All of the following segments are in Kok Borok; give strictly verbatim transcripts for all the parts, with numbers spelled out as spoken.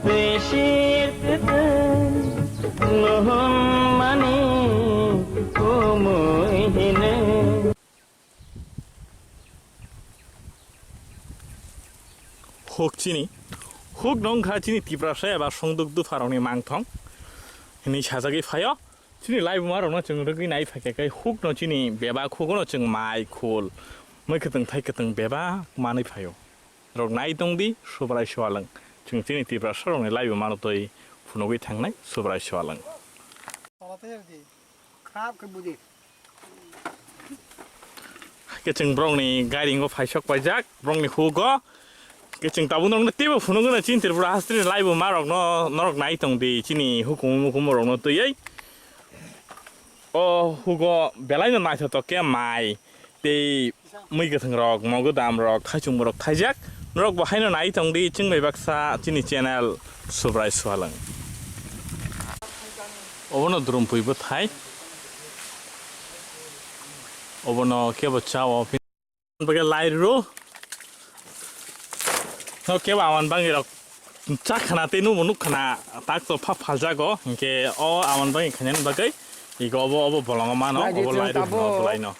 Twi sir kwtwi nuhun mani kumui hinwi. Huk chini, huk nong kha chini Tiprasa eba songduk dupharokni mangthong hinwi sajagwi phaio. Chini laibumarokno chwng rwgwi nai phaikha khe hukno chini bebak hugono chwng mai, khul, mui kwtwng thai kwtwng bebak manwi phaio. Rok nai tong di, Subrai Sualwng. Chwng chini Tiprasa rokni laibu mano twi phunugwi thangnai Subrai Sualwng. Khrap khe budi. Khe chwng borokni gairingo phaisok paijak, borokni hugo. Khe chwng tabuk norokno teibo phunugwi no chini Tripura hasteni laibu marokno norok nai tong di, chini hukumu mukumu rokno twiwi. O hugo belaino naithotok khe mai. Tei mui kwthwng rok, mogodam rok, thaichung rok thaijak. Norok bo haino nai tong di, chwng bai baksa chini channel Subrai Sualwng. Obono drumpui bwthai. Obono kebo chao, bagwi lai rw. No kebo awan bangwi rok. Chak khana tei nungbo nuk khana tak to pha phaljago, hinkhe o awan bangwi khainani bagwi ego obo, obo bolongo mano, Naidi obo chwng lai rw tabuk, hwno, obo lai no.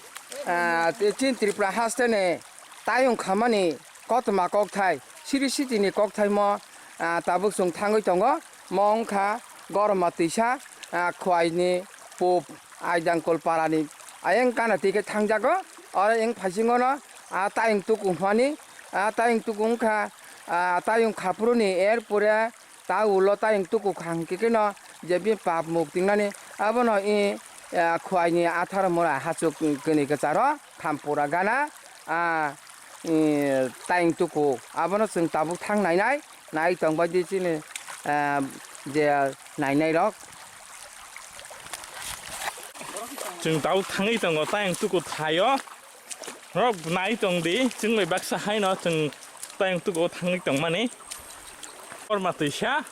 Ah, tei chini Tripura hasteni tayung khamani kothoma kokthai, siri sitini kokthaimo, ah, tabuk chwng thangwi tongo, mo wngkha Gorma twisa, ah, Khwaini pup. Aidangkol parani ayang kana twi khe thangjago, oro eng phaisingono a tayung tuku hwnani, a tayung tuku wngkha, a tayung khaphuruni, er pore ta ulo tayung tuku khang khe kheno je bini pap muk tingnani abono i, a, Khwaini atharo mora hachuk kwnwi kwcharo khampura gana, a, i, tayung tuku abono chwng tabuk thang nainai. Nai tong bai di chini, ah, je nainai rok. Chwng tabuk thangwi tongo tayung tuku thaio. Norok nai tong di, chwng bai baksa haino chwng tayung tuku thangwi tongmani. Gorma twisa.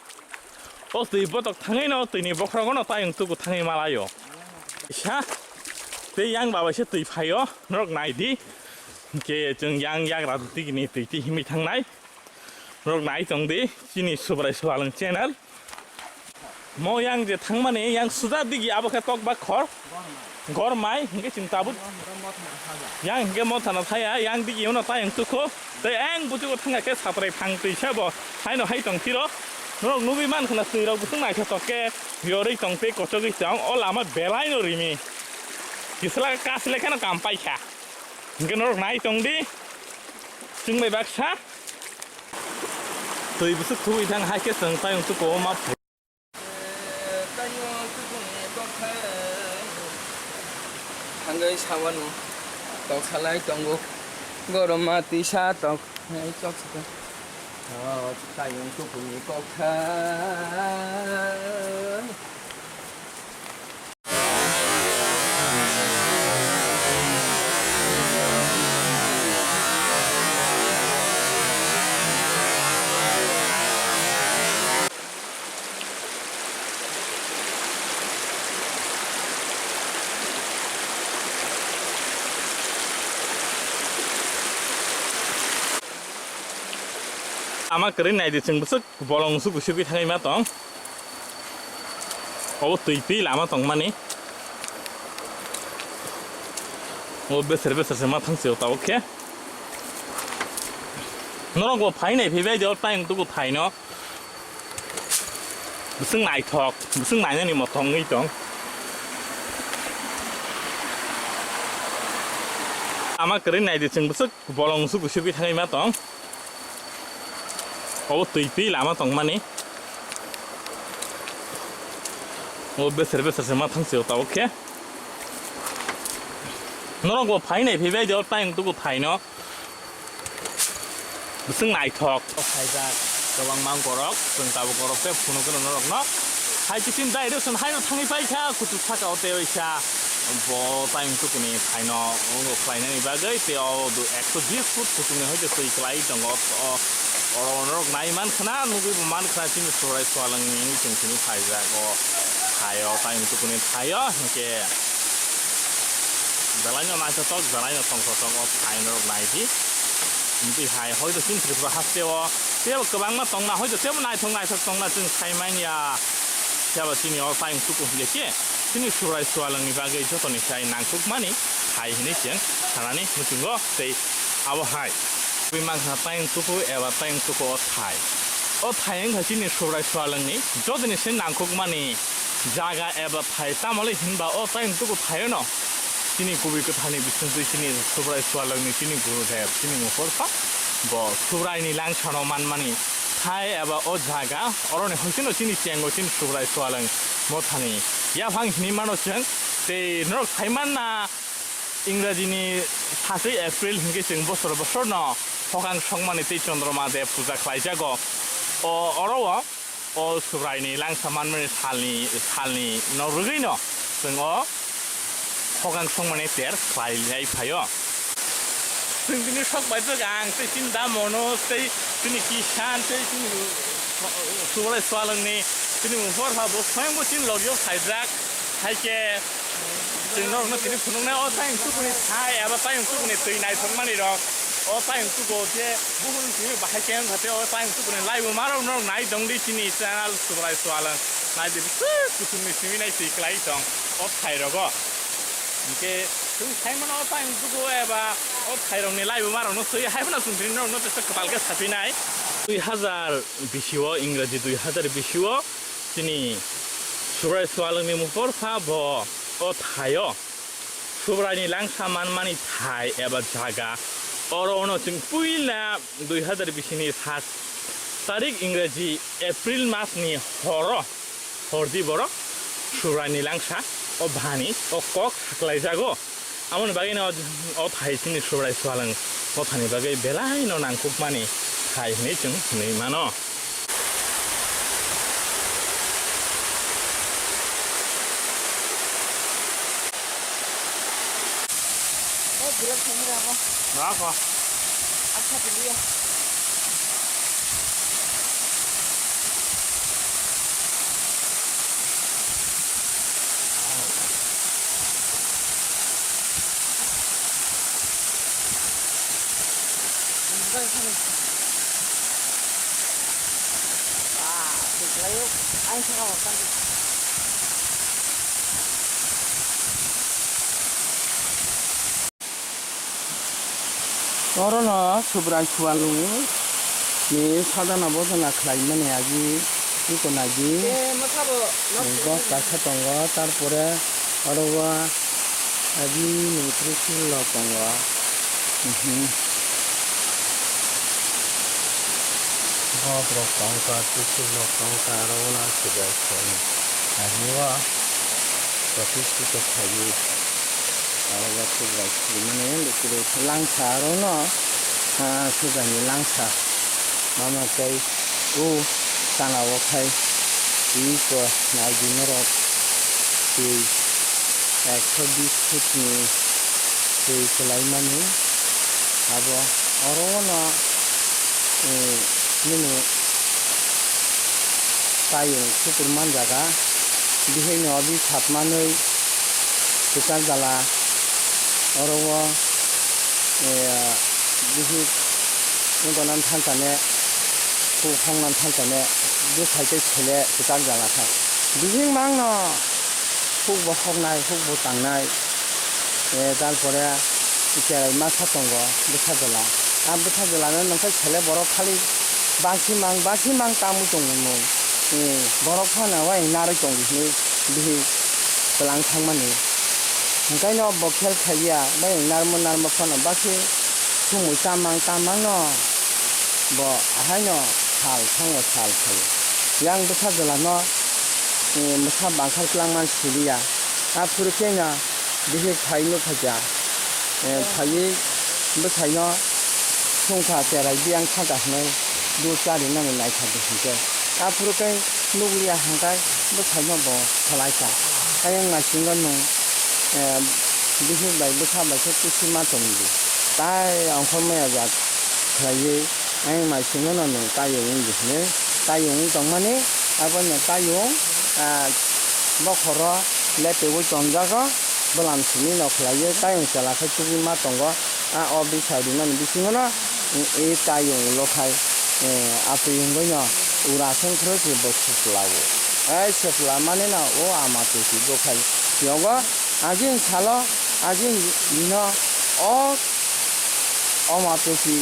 O twi botok thangwi no, twini bokhrogo no tayung tuku thangwi malaio. Sa tei yang babai se twi phaio, norok nai di. Hinkhe chwng yang yagra digini twi twi himwi thangnai. Norok nai tong di, chini Subrai Sualwng channel. Mo yang je thangmani, yang suda digi abo khe tok ba khor. Gormai, hinkhe chwng tabuk. Yang hinkhe mo thana thaya, yang digi uno tayung tuku. Tei ang butugo thangkha khe saprai phang twi sabo. Haino hai tong phiro. Norok nugwi man khna twi rok bwswk naithotok khe. Yorwi tong tei kochogwi tong. O lama belai no rimi. Kisla kasle kheno kam paikha. Hinkhe norok nai tong di. Chwng bai baksa. Twi bwswk thubui thang hai khe chwng tayung tuku o ma phu. Tayung tuku ni kokthai. Thangwi sawani tok salai tongo. Goroma tisa tok. Hai tok saka. Oh, tayung tuku ni kokthai. Ama kwrwi naidi chwng bwswk. Bolong su kusu khe thangwi ma tong. Obo twi twi lama tongmani. O beser beser se ma thang se o tabuk khe. Norok bo phai nai phai bai de o tayung tuku thai no. Bwswk naithok, bwswk nainani motong wngwi tong. Ama kwrwi naidi chwng bwswk bolong su kusu khe thangwi ma tong. Obo twi twi lama tongmani. O beser beser se ma thang se o tabuk khe. Norok bo phai nai phai bai de o tayung tuku thai no. Bwswk naithok. Phaijak kwbangma borok, chwng tabuk borok tei phunukgwno norokno. Hai kisim dai rwchwn haino thangwi paikha, kuchuk saka o tei waisa bo tayung tukuni phaino wngo khlainani bagwi tei o ekso bis foot kuchukni hoite twi kwlai tongo. O, oro norok nai mankhna, nugwi bo mankhna chini Subrai Sualwngni wngwi chwng tini phaijak o thaio, tayung tukuni thaio, hinkhe belaino naithotok, belaino tongthotok o thai norok naidi. Twi hai, hoito chini Tripura haste o tebo kwbangma tongna, hoito tebo naithok naithok tongna chwng sai manya. Phiya ba chini o tayung tuku hinkhe khe chini Subrai Sualwng ni bagwi jotoni sai nangkukmani hai hinwi chwng sanani muchungo tei abo hai. Twi mankha tayung tuku eba tayung tuku o thai. O thai wngkha chini Subrai Sualwng ni jotoni sai nangkukmani jaga eba thai, tamole hinba o tayung tuku thai no. Chini kubui kwtharni bisingtwi chini Subrai Sualwngni chini Gurudev, chini Muphurpha, bo Subraini langsano manmani thai eba o jaga, oroni hoisino chini chengo chini Subrai Sualwng mothani yaphang hinwi mano chwng. Tei norok sai manna, Ingrajini sachwi April hinkhe chwng bosor bosorno hokang songmani tei Chandroma de puja khlaijago. O, oro o O Subraini langsa manmani salni, salni no rwgwino chwng o hokang songmani ter khlai lai phaio. Chwng tini sok bai twk ang tei chini da mono tei chini kisan tei chini Subrai Sualwngni chini Muphurpha bo swngbo chini logio phaijak. Hai khe chwng norokno tini phunuknai o tayung tukuni thai eba tayung tukuni twi naithokmani rok. O tayung tugo je buhurni simi bahai khe wngkha tei o tayung tukuni laibu marok norok nai tongdi chini channel Subrai Sualwng. Naidi bwswk kuchukni simi nai twi kwlai tong o thai rogo. Hinkhe chwng sai mano o tayung tugo eba o thai rokni laibu marokno swi hai phano chwng tini norokno tesa kwtal khe saphinai. Dui hazar bisio, Ingraji dui hazar bisio, Chini Subrai Sualwngni Muphurpha bo o thaio Subraini langsa manmani thai eba jaga. Oro ono chwng puila dui hazar bisini sat tarik Ingraji April masni horo hordi borok Subraini langsa o bhani o kok saklaijago. Aboni bagwino o thai chini Subrai Sualwng o thani bagwi belaino nangkukmani thai hinwi chwng hwnwi mano. Nako. Orono Subrai Sualwng ni sadana bojana khlaimani agi iko nagi. Bok kaisa tongo, tarpore oro o agi ni Trishul rok tongo. Mhm. Bok rok tongkha, Trishul rok tongkha, oro o no Subrai Sualwng ni agi o protishthito khlaiwi. Aro o Subrai Sualwng mani bwswk langsa aro no, ah, Subrai ni langsa. Mama tei o kana o khai twi ko nai di norok twi ekso bis foot ni twi kwlai mani. Abo oro o no, eh, nini tayung sukur man jaga, bihik no obi sat manwi kwchar jala, oro o, eh, bihik wngkha nan thansa ne, kuk hong nan thansa ne, bwsai tei sele kwchar jala kha. Bihik mang no kuk bo hoknai, kuk bo tangnai. Eh, tarpore cherai masa tongo bwsa jwla. A bwsa jwlano nokhe sele borok khali basi mang, basi mang tamwi tongo nwng. Eh, borok phano wai narwi tongo hinwi bihik twlang thangmani. Hwnkhe no bo khel khaiya, bai narwkma narwkma phano basi thumwi tamang tamang no bo ahaino sal thango sal phaio. Yang bwsa jwlano, eh, bwsa bangkhar kwlangma siliya. Aphuru khe no bihik phai nukha kha, eh, phaiwi bwsaino sungkha cherai biyang saka hinwi dud charinani naikha di hinkhe. Aphuru khe nukliya hwnkhe bwsaino bo salaikha. Ayang naisingo nwng, eh, bihik bai bwsa bai khe kusi ma tongdi. Tai ongkhormaya jak khlaiwi ayang naisingo no nwng tayung wngdi hinwi tayung wng tongmani. Abono tayung, ah, bokhoro lepeui tongjago, bwlam simi no khlaiwi tayung chwla khe tubui ma tongo. A o bwsa rimani bisingo no e tayung lokhai, eh, atwi wngwi no ura songkhro se bo sipla o. Ai sipla mani no o ama twi si dokhai. Yogo ajin salo, ajin no o, o ama twi si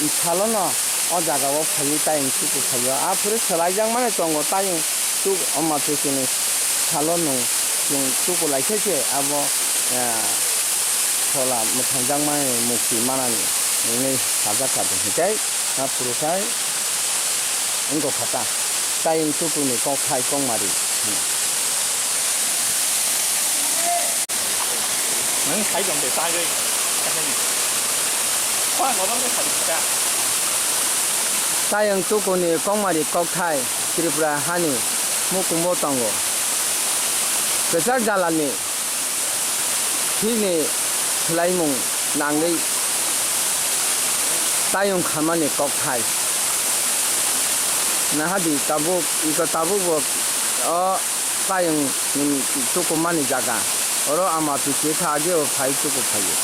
salo no o jaga o phaiwi tayung tuku phaio. Aphuru swlaijak mani tongo tayung tuk o ama twi si ni salo nung chwng tuku lai khe se abo, eh, phola mwthangjakmani mukti manani hwnwi sajak kha, hwnkhe a phuru khai wngkha ta, tayung tukuni kokthai kokmari. Nwng sai tong de, sai de. Khwa ngorok de sai de. Tayung tukuni kokmari kokthai Tripura hani mukumo tongo. Kwchak jalani hini khwlaimung nangwi tayung khamani kokthai. Nahadi tabuk, iko tabuk bo o tayung ni tukumani jaga. Oro ama twi se kha age o phai tuku phaio.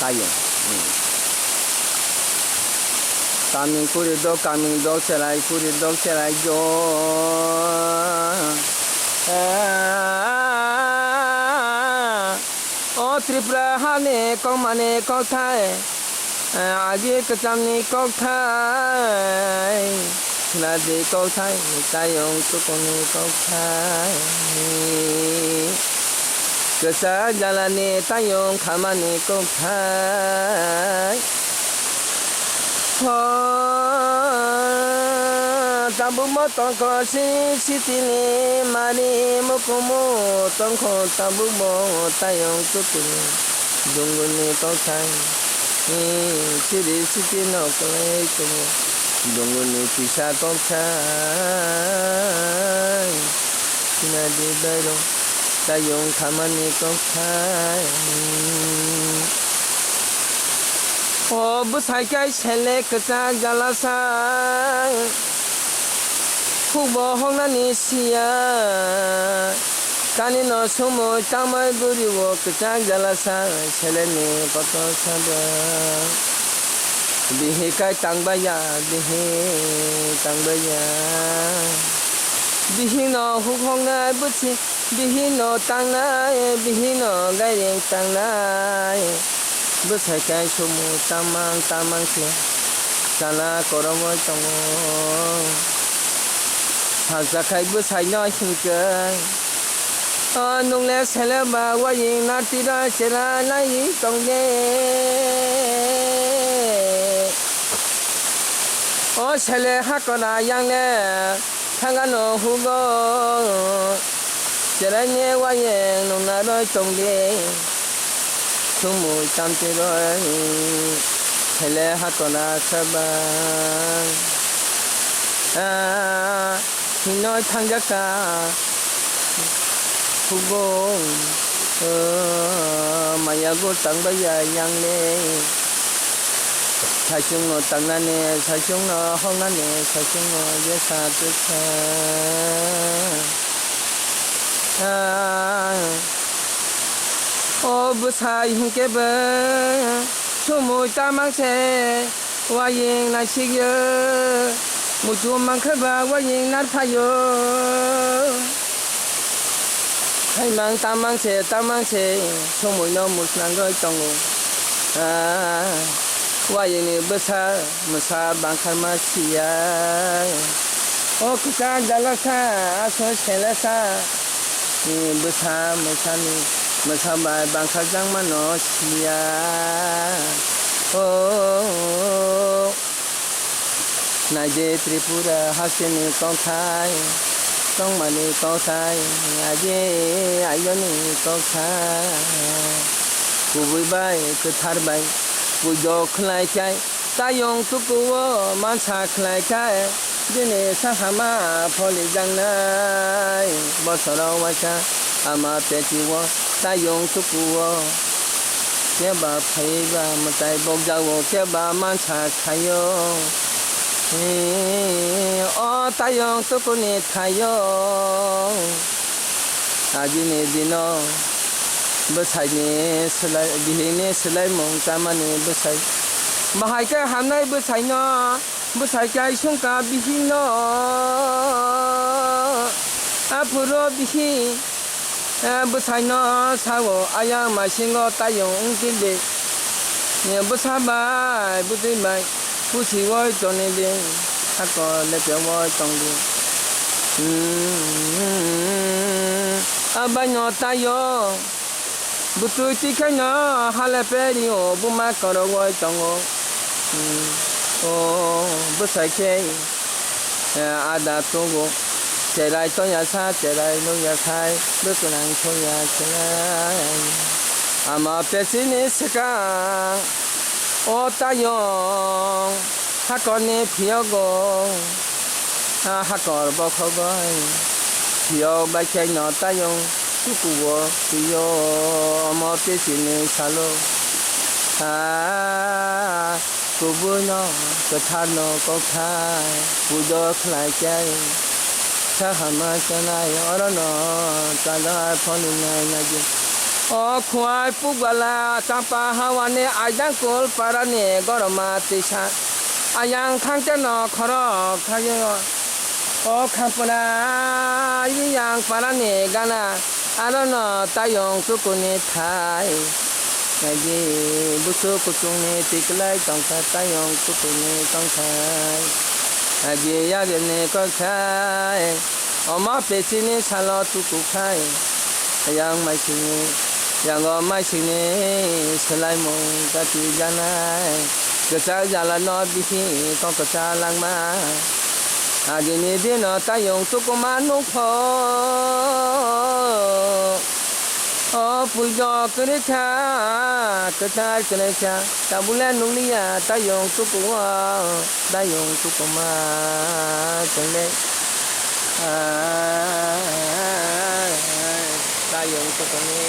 Tayung. Hmm. Kaming kuri do, kaming do, selai kuri do, selai do. Ah, o Tripura hani kokmani kokthai, agi kwchamni kokthai, khwnadi kokthai, tayung tukuni kokthai, kwchak jalani tayung khamani kokthai. Ho, tabukbo tongkho siri sitini mari mukumu tongkho tabukbo tayung tukuni dunguni kokthai. Siri sitino kwlai tongo dunguni kisa kokthai. Sinadi bairung tayung khamani kokthai. O bwsai khe sele kwchak jalasa, hukbo hoknani siya. Kanino sumui tangmai guri o kwchak jalasa, seleni kotor sabo. Bihik kai tangbaiya, bihik tangbaiya. Bihikno huk hoknai bwsi, bihikno tangnai, bihikno gairing tangnai. Bwsai khe sumui tamang tamang khe chana koromoi tongo. Hakjakhai bwsaino hinkhe, o nungle sele ba waying nartiro chera nai tongde. O sele hakora yangle thangano hugo. Cheraini wayeng nungnaroi tongdi, sumui tamtiroi hele hatona sabang. Ah, hinoi thangjaka hubung, oh, maya go tangbaiya yangle. Saichungno tangnani, saichungno hongnani, saichungno jesa tesa. Ah, o bwsai hinkhe bo sumui tamang se wayeng naisikyo, muitu mangkha ba wayeng narphaio. Haimang tamang se, tamang se, sumuino musnangwi tongo. Ah, wayengni bwsa mwsa bangkharma siya. O kwchak jalasa, aswk selasa, ni bwsa mwsani, mwsa bai bangkharjakmano siya. O, naidi Tripura hasteni kokthai, tongmani kokthai, agi ayoni kokthai. Kubui bai, kwthar bai, puido khlai khai, tayong tukuo mansa khlai khai, bini sahama pholijaknai. Bosoro waisa ama petio tayong tukuo, keba phaiba mwtai bokjao, keba mansa khaio. Hi, o tayong tukuni thaio. Ajini dino bwsaini swlai, bihikni swlaimung chamani bwsai Bahai khe hamnai bwsaino, bwsai khe sungkha bihikno. Aphuru bihik, eh, bwsaino sao, ayang maisingo tayung wngtide. Eh, bwsa bai, bwtwi bai, pusiwoi tonide, hakor lepeoi tongdi. Hmm, abaino tayung. Bwtwi tikhaino halepe rio buma korogoi tongo. Hmm. O bwsai khe, eh, ada tugo. Cherai toya sa, cherai nukya khai, bwkwnang thoya khlai. Ama pesini swkang, o tayung, hakorni phiyogo. A hakor bokhogoi phiyok bai khe no tayung tukuo twiyo omo twi chini salo. A kubui no kwthar no kokthai pujo khlai khe sahama chanai oro no chadar pholi nai nai. O khuai pukbala champa hawani aidang kul parani goroma tisa. Ayang khangcheno khorok khaio. O khampuna yang parani gana. Arono tayong tukuni thai. Naidi busu kuchungni tiklai tongkha tayong tukuni tongthai. Naidi yagini kokthai. Omo pesini salo tukukhai. Ayang maisingni, yango maisingni swlaimung kati janai. Kwchak jalano bihi kok kwchak langma. Agini dino tayung tukuma nukho. O puijo kwrwikha, kwchak kwrwikha. Tabule nukliya tayung tukuo, tayung tukuma chwngde. Tayung tukuni.